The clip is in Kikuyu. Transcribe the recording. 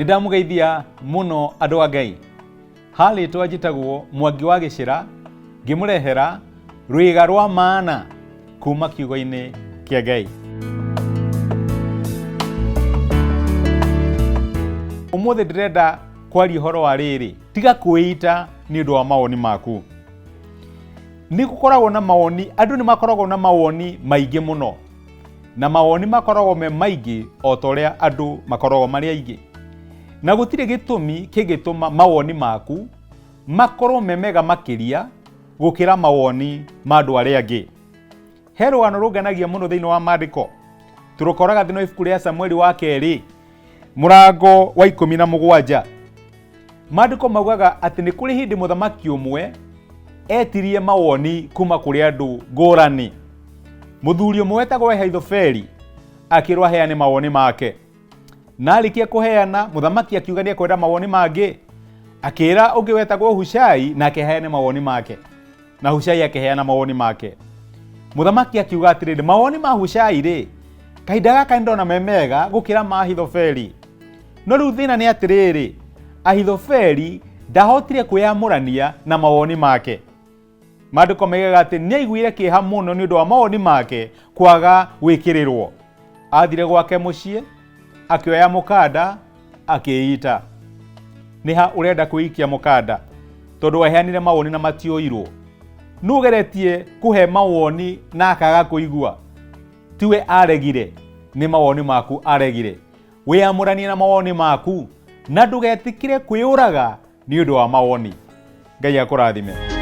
Nĩndamũgeithia mũno andũ a Ngai. Harĩtwa njĩtagwo Mwangi wa Gĩcĩra, ngĩmũrehera rwĩga rwa maana kuma kiugo-inĩ kĩa Ngai. Ũmũthĩ ndĩrenda kwaria ũhoro wa rĩrĩ, tiga kwĩita nĩ ũndũ wa mawoni maku. Nĩ gũkoragwo na mawoni, andũ nĩ makoragwo na mawoni maingĩ mũno. Na mawoni makoragwo me maingĩ o ta ũrĩa andũ makoragwo marĩ aingĩ. Na gũtirĩ gĩtũmi kĩngĩtũma mawoni maku makorwo me mega makĩria gũkĩra mawoni ma andũ arĩa angĩ. He rũgano rũngenagia mũno thĩinĩ wa maandĩko. Tũrũkoraga thĩinĩ wa ibuku rĩa Samueli wa kerĩ mũrango wa 17. Maandĩko maugaga atĩ nĩ kũrĩ hĩndĩ mũthamaki ũmwe etirie mawoni kuma kũrĩ andũ ngũrani. Mũthuri ũmwe wetagwo Ahithofeli akĩrwo aheane mawoni make. Na arĩkia kũheana, mũthamaki akiuga nĩ ekwenda mawoni mangĩ. Akĩra ũngĩ wetagwo Hushai nake aheane mawoni make. Na Hushai akĩheana mawoni make. Mũthamaki akiuga atĩrĩrĩ, mawoni ma Hushai rĩ, kahinda gaka nĩ ndona me mega gũkĩra ma Ahithofeli. No rĩu thĩna nĩ atĩrĩrĩ, Ahithofeli ndahotire kwĩyamũrania na mawoni make. Maandĩko maigaga atĩ nĩ aiguire kĩeha mũno nĩ ũndũ wa mawoni make kwaga gwĩkĩrĩrwo. Athire gwake mũciĩ, akĩoya mũkanda, akĩĩita. Nĩ ha ũrenda kwĩikia mũkanda? Tondũ waheanire mawoni na matioirwo. Nũ ũgeretie kũhe mawoni na akaga kũigua? Tiwe aregire, nĩ mawoni maku aregire. Wĩyamũranie na mawoni maku na ndũgetĩkĩre kwĩyũraga nĩ ũndũ wa mawoni. Ngai akũrathime.